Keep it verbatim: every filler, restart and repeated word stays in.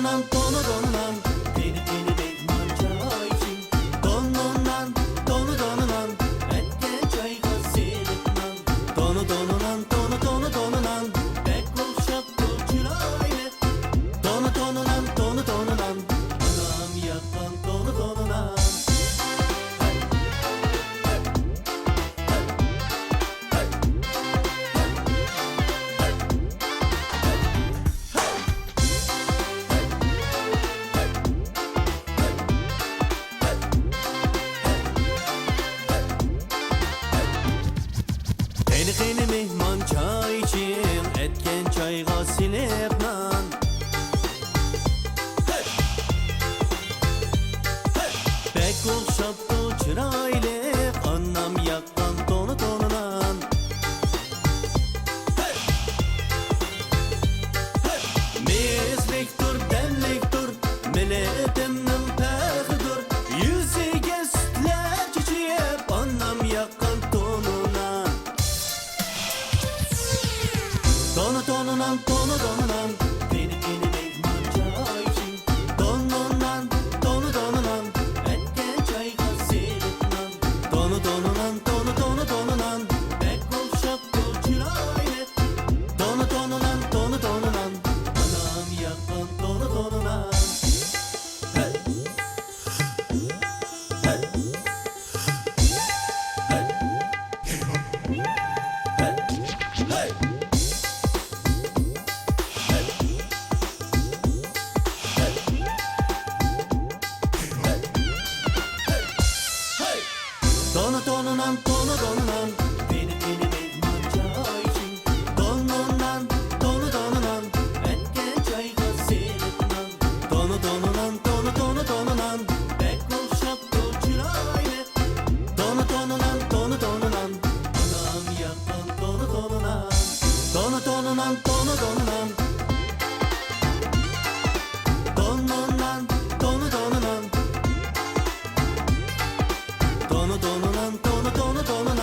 تونۇ تونۇنان، قېنى قېنى مېھمان چايچى. تونۇنان، تونۇ تونۇنان، ئەتكەن چايغا سېلىپ نان. تونۇ تونۇنان، تونۇ تونۇ تونۇنان، بەك ئوخشاپتۇ چىرايلىق. تونۇ تونۇنان، تونۇ تونۇنان، ئانام ياققان تونۇ تونۇنان. قېنى قېنى مېھمان چاي ئىچىڭ، ئەتكەن چايغا سېلىپ نان. بەك ئوخشاپتۇ چىرايلىق، ئانام ياققان تونۇ تونۇنان. مېزلىكتۇر، دەملىكتۇر، مىللىتىمنىڭ پەخرىدۇر. يۈزىگە سۈتلەر چېچىپ، ئانام ياققان تونۇنان. تونۇ تونۇنان، تونۇ تونۇنان، قېنى قېنى مېھمان چايچى. تونۇنان، تونۇ تونۇنان، ئەتكەن چايغا سېلىپ نان. تونۇ تونۇنان، تونۇ تونۇ تونۇنان، بەك ئوخشاپتۇ چىرايلىق. تونۇ تونۇنان، تونۇ تونۇنان، ئانام ياققان تونۇ تونۇنان. تونۇ تونۇنان، تونۇ تونۇنان، قېنى قېنى مېھمان چايچى. تونۇنان، تونۇ تونۇنان، ئەتكەن چايغا سېلىپ نان. تونۇ تونۇنان، تونۇ تونۇ تونۇنان، بەك ئوخشاپتۇ چىرايلىق. تونۇ تونۇنان، تونۇ تونۇنان، ئانام ياققان تونۇ تونۇنان. تونۇ تونۇنان، تونۇ تونۇنان، تونۇنان، تونۇ تونۇنان. تونۇ تونۇنان، تونۇ تونۇ تونۇنان.